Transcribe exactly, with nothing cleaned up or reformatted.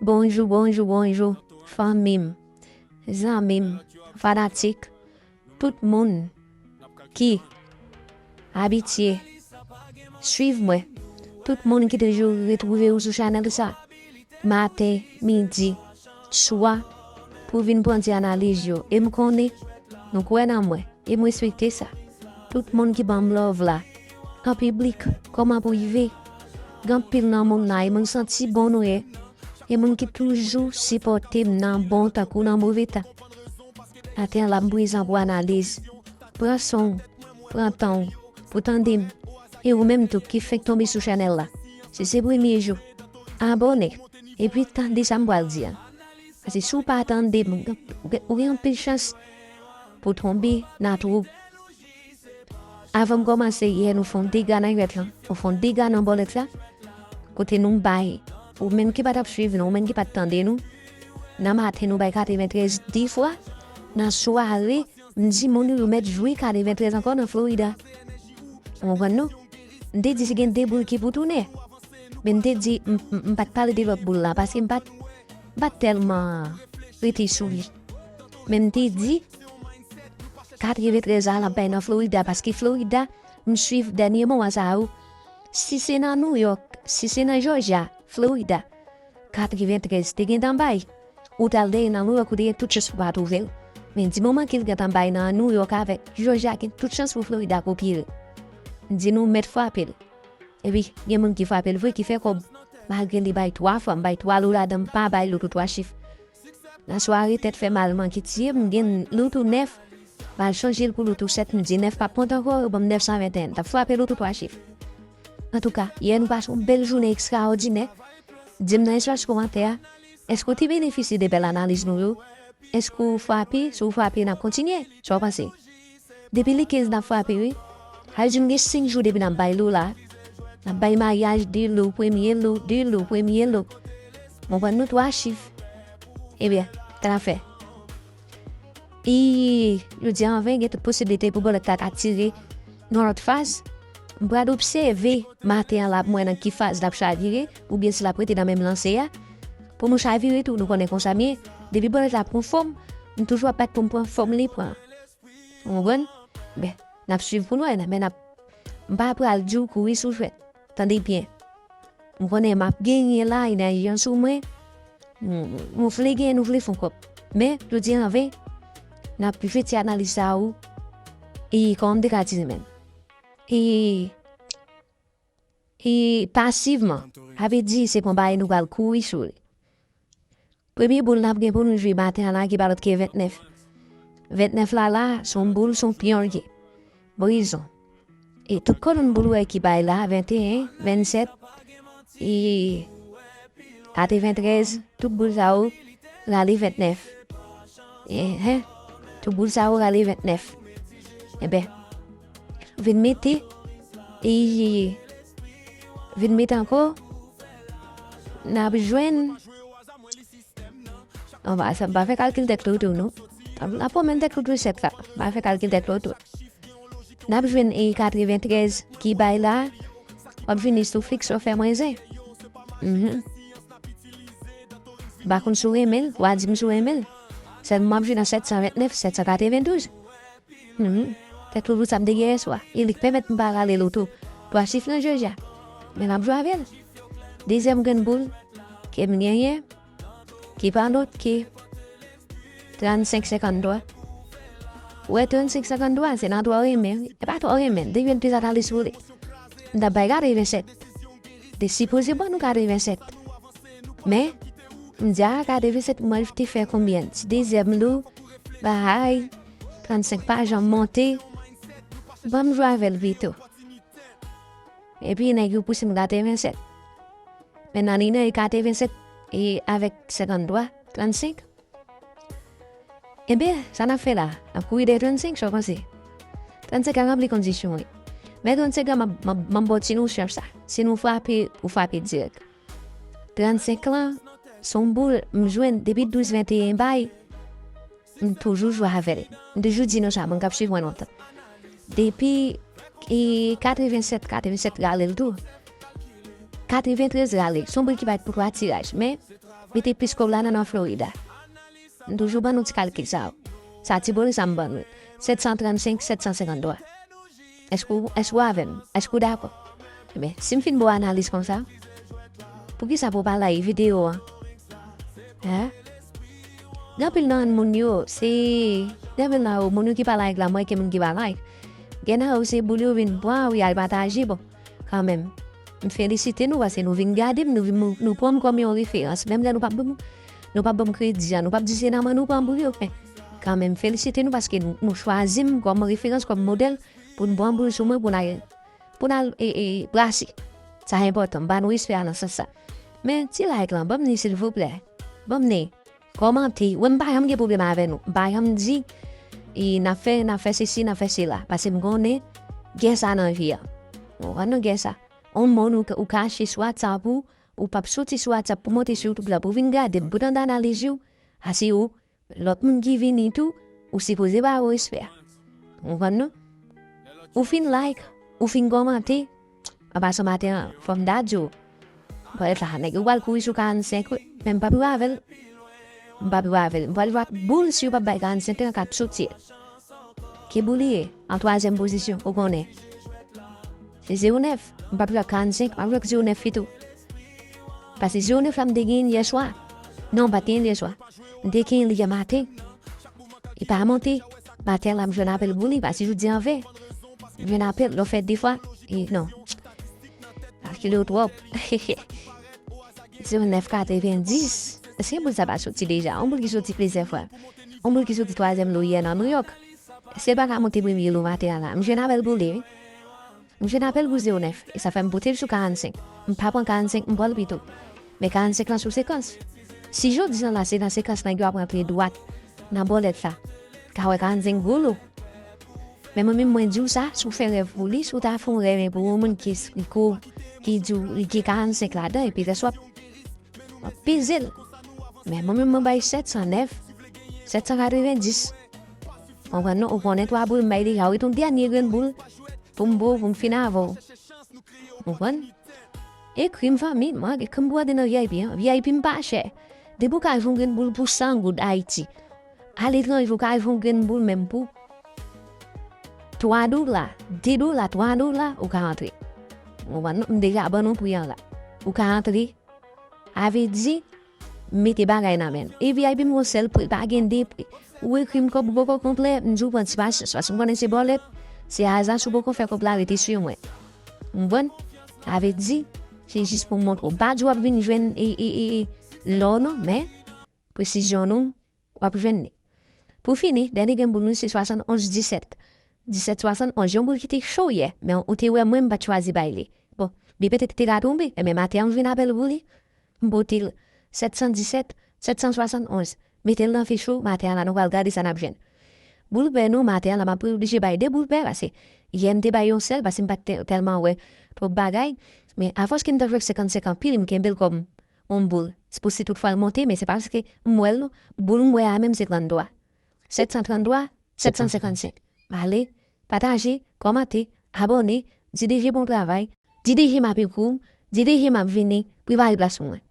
Bonjou, bonjou, bonjou, fanmi m, zanmi m, fanatik, tout moun ki abitye swiv mwen, tout moun ki toujou retwouve w sou chanèl sa, maten, midi, swa, pou vin pran ti analiz yo. E m konnen nou kwè nan mwen, e m respekte sa. Tout moun ki ban m love la, an piblik, kòm an prive, gen anpil nan moun la, e moun santi bon nou ye, e moun ki toujou sipòte m nan bon tankou nan move tan. Maten an la, m prezan pou analiz. Pran son w, pran tan w pou tande m. E ou menm tou ki fenk tonbe sou chanèl la, si se premye jou, abòne, epi tande sa m pral di a. Paske si w pa tande m, ou gen anpil chans pou w tonbe nan twou. Avan m kòmanse, yè nou fè yon dega nan jwèt lan, nou fè yon dega nan bòlèt la, kote nou bay, ou menm ki pa t ap swiv nou, ou menm ki pa t tande nou, nan maten nou bay katreventrèz de fwa, nan sware, m di moun yo mèt jwe katreventrèz ankò nan Florida. Ou konprann non? M te di si gen de boul ki pou tounen. Men m te di, m, m, m pa t pale de lòt boul la, paske m pa t, m pa t tèlman rete sou li. Men m te di, katreventrèz la l ap bay nan Florida, paske Florida, m swiv dènye moman sa yo. Si se nan New York, si se nan Georgia, Florida, katreventrèz te gentan bay. Ou t al dèyè nan New York, ou te gen tout chans pou pa twouve l. Men di moman ke l gentan bay nan New York avèk Georgia, gen tout chans pou Florida kopye l. M di nou mèt frape l. Epi, gen moun ki frape l vre, ki fè kòb. Malgre li bay twa fwa, m bay twa lo ladan, m pa bay loto twa chif. Nan sware, tèt fè mal, manke tiye m, m gen loto nèf, m al chanje l pou loto sèt, m di nèf p ap kont ankò, yo ban m nèf san venteyen, m t ap frape loto twa chif. Antouka, yè nou pase yon bèl jounen ekstraòdinè. Di m nan espas kòmantè a, èske w te benefisye de bèl analiz nou yo? Èske w frape? Si w frape, n ap kontinye. Sa w panse? Depi le kenz n ap frape, wi. Sa vle di nou gen senk jou depi n ap bay lo la. N ap bay maryaj de lo, premye lo, de lo, premye lo. Mwen pran nou twa chif. Ebyen, sa n ap fè? E jodi a anven, gen tout posiblite pou bòlèt la ka tire nan lòt faz. M pral obsève maten an la pou m wè nan ki faz l ap chavire, oubyen si l ap rete nan menm lanse a, pou nou chavire tou, nou konnen konsa m ye. Depi bòlèt la pran fòm, m toujou ap bat pou m pran fòm li pran. Ou konprann? Ben, n ap swiv pou n wè, men n ap, m pa pral di w kouri sou jwèt. Tande byen. M konnen m ap genyen la, enèji an sou mwen. Nou, nou vle genyen, nou vle fè yon kòb. Men, jodi a anven, n ap jwe ti analiz sa ou, e kòman m te ka di menm. E, e pasivman, sa vle di se pran bagay nou pral kouri sou li. Premye boul n ap gen pou nou jwe maten an la, ki pa lòt ke ventnèf. Ventnèf la la, se yon boul, se yon pyon l ye. Brizon. E tout kolonn boul ou wè ki bay la, venteyen, vennsèt, e katreventrèz, tout boul sa yo rale ventnèf. Enhen. Tout boul sa yo rale ventnèf. Enben, vin mete, e vin mete ankò, n ap jwenn Anba sa, m pa fè kalkil tèt loto, non. N ap pwomenn tèt loto sèt la. M pa fè kalkil tèt loto. N ap jwenn e katreventrèz ki bay la. W ap vini sou fiks, w ap fè mwen zen. Mhm. M pa konn si w renmen l, w a di m si w renmen l. Sèlman m ap jwenn nan sèt san ventnèf, sèt san katrevendouz. Mhm. Tèt loto sa m te gen yè swa. E li k pèmèt m pa rale loto twa chif nan Georgia. Men m ap jwe avè l. Dezyèm grenn boul ke m genyen, ki pa lòt ke trannsenk senkanntwa. Ou wè trannsenk senkanntwa, se nan twa w renmen, wi. E pa twa w renmen, depi w te sa t ale sou li. M t ap bay katrevennsèt. Te sipoze ban nou katrevennsèt. Men, m di a katrevennsèt, mwen te fè konbyen? Ti dezyèm lou, bay, trannsenk pa janm monte. Ban m jwe avè l pito. Epi nèg yo pouse m katrevennsèt. Men nan li nan e katrevennsèt e avèk senkanntwa, trannsenk. Enben, sa n ap fè la? N ap kouri dèyè trannsenk, sa w panse? Trannsenk an ranpli kondisyon, wi. Men trannsenk an, m ap, m ap, m ap ba w ti nosyon sa. Si nou frape, ou frape dirèk. Trannsenk lan, se yon boul, m jwenn depi douz venteyen bay, m toujou jwe avè l. M toujou di nou sa, moun k ap swiv mwen lontan. Depi, e, katrevennsèt, katrevennsèt rale l tou. Katreventrèz rale l. Se yon boul ki bay pou twa tiraj. Men, Mete plis kòb la nan, nan Florida. M toujou ban nou ti kalkil sa yo. Sa ti bone sa m ban nou. Sèt san trannsenk, sèt san senkanntwa. Èske w, èske w avè m? Èske w dakò? Ebyen, si m fin ba w analiz konsa, poukisa pou w pa like videyo an? Hein? Gen anpil nan moun yo, se, gen anpil nan yo, moun yo ki pa like la, m wè ke moun ki pa like. Gen nan yo, se boul yo vin pran, wi, al pataje, bon, kanmenm. M felisite nou, paske nou vin gade m, nou vin, nou pran m kòm yon referans. Menm lè nou p ap ban m, nou p ap ban m kredi a, nou p ap di se nan men nou pran boul yo, men kanmenm, felisite nou, paske nou, nou chwazi m kòm referans, kòm modèl, pou n pran boul sou mwen, pou n al, pou n al, e, e, brase. Sa enpòtan, m ba nou respè a nan sans sa. Men, ti like lan, ban m li, silvouplè. Ban m li. Kòmante. Wè, m pa janm gen pwoblèm avè nou. M pa janm di, e, n ap fè, n ap fè sesi, n ap fè sela. Paske m konnen, gen sa nan vi a. Ou konprann non, gen sa. On moun ou, ou kache sou WhatsApp ou, ou p ap soti sou WhatsApp pou monte sou YouTube la, pou vin gade m, pou tande analiz ou, a se ou, lòt moun ki vini tou, ou sipoze ba yo respè a. Ou konprann non? Ou fin like, ou fin kòmante, an pasan maten an, fò m ta di w, pwèt la, nèg yo pral kouri sou karannsenk, wi, men m p ap rive avè l. M p ap rive avè l. M pral jwe ak boul si yo p ap bay karannsenk lan k ap soti. Ki boul li ye? An twazyèm pozisyon, ou konnen. Se zewo nèf. M p ap jwe ak karannsenk, m ap jwe ak zewo nèf pito. Paske zewo nèf la m te genyen yè swa. Non, m pa t genyen l yè swa. M te genyen l yè maten. Li pa monte. Maten an la, m jwenn apèl pou li, paske jodi an vè. M jwenn apèl, lè w fè de fwa, e non. Kalkile w twòp. Zewo nèf katrevendis. Èske boul sa pa soti deja? Yon boul ki soti plizyè fwa. Yon boul ki soti twazyèm lo yè nan Nouyòk. Èske l pa ka monte premye lo maten an la? M jwenn apèl pou li, wi. M jwenn apèl pou zewo nèf, e sa fè m pote l sou karannsenk. M pa pran karannsenk, m pran l pito. Men karannsenk lan sou sekans. Si jodi an la, se nan sekans nèg yo ap rantre dwat nan bòlèt la, ka wè karannsenk gwo lo. Men mwen menm, mwen di w sa, si w fè rèv pou li, si w ta fè yon rèv pou yon moun ki esplike w, ki di w li gen karannsenk ladan, epi rès w ap, w ap peze l. Men mwen menm, mwen bay sèt san nèf, sèt san katrevendis. Konprann non, ou konnen twa boul m bay deja, ou ret yon dènye grenn boul pou m bo, pou m fin avè w. Konprann? Ekri m fanmi, mwen, ekri m pou antre nan V I P an. V I P m pa chè. Depi w ka jwenn grenn boul pou san goud Ayiti. Aletranje, ou ka jwenn grenn boul menm pou twa dola, de dola, twa dola, ou ka antre. Ou konprann non? M deja ban nou pri an la. Ou ka antre. A vle di, mete bagay nan men l. E V I P m gon sèl pri, pa gen de pri. Ou ekri m kòb ou poko konplè, m di w pran ti pasyans, paske m konnen se bòlèt, se aza, si w poko fè kòb la, rete swiv mwen. Ou konprann? A vle di, se jis pou m montre w. M pa di w ap vin jwenn e, e, e, e, lò non, men presizyon nou, w ap jwenn li. Pou fini, dènye grenn boul nou se swasannonz disèt. Disèt swasannonz, yon boul ki te cho yè, men ou te wè mwen m pa t chwazi bay li. Bon, li petèt te ka tonbe, men maten an m jwenn apèl pou li. M pote l sèt san disèt, sèt san swasannonz. Mete l nan fich ou, maten an la nou pral gade sa n ap jwenn. Boul pè nou, maten an la m ap oblije bay de boul pè, paske yè m te bay yon sèl, paske m pa t tè-, tèlman wè twòp bagay. Men afòs ke m t ap jwe ak senkannsenk anpil, m kenbe l kòm yon boul. Se pou si tout fwa l monte, men se pa paske m wè l non. Boul m wè a menm se tranntwa. Sèt san tranntwa, sèt san senkannsenk. Ale, pataje, kòmante, abòne, di D J bon travay, di D J m ap ekri w, di D J m ap vini, prepare plas pou mwen.